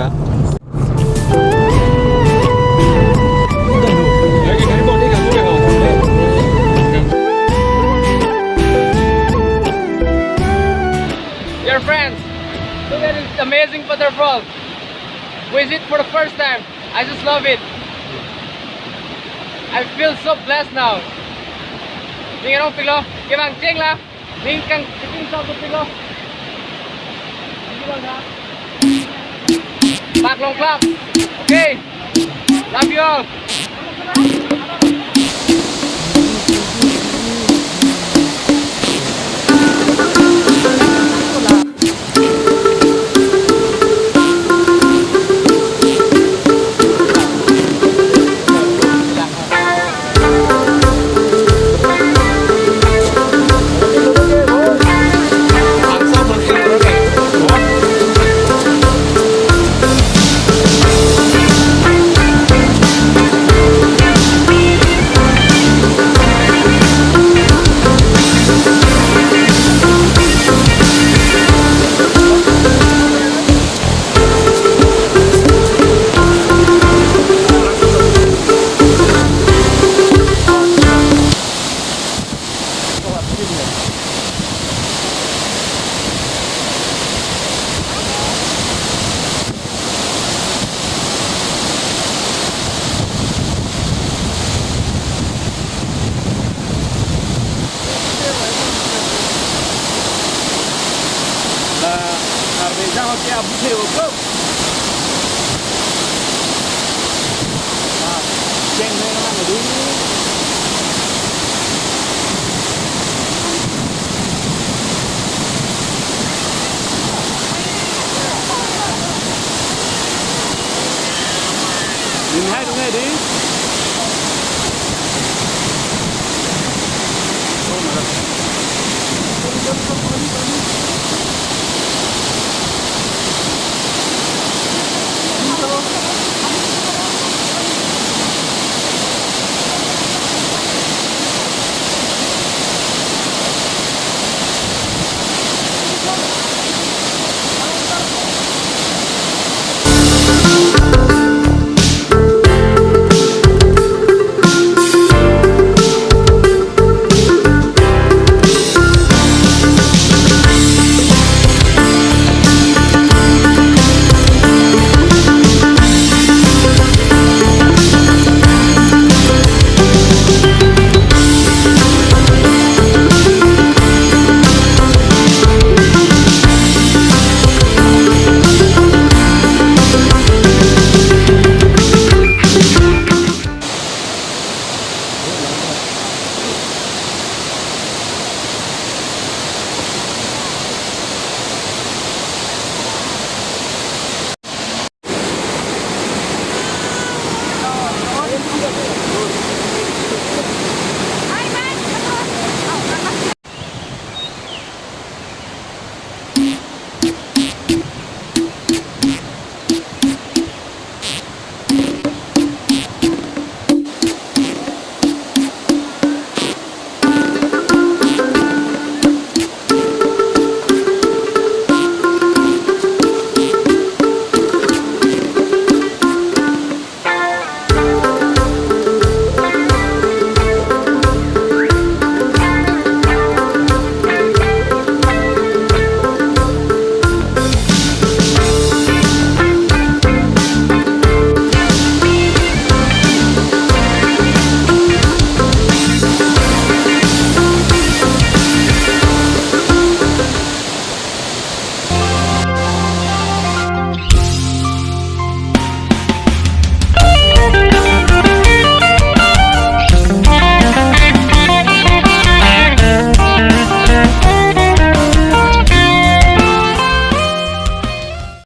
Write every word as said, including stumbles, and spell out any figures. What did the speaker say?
Dear friends, look at this amazing waterfall. Visit for the first time. I just love it. I feel so blessed now. Ning arong pilo, kevang cheng la. Ning kang chipping sound pilo. Pak long klap. Okay. Love you all. La, arve jang ke abu se o ko. Ah, jeng jeng na du.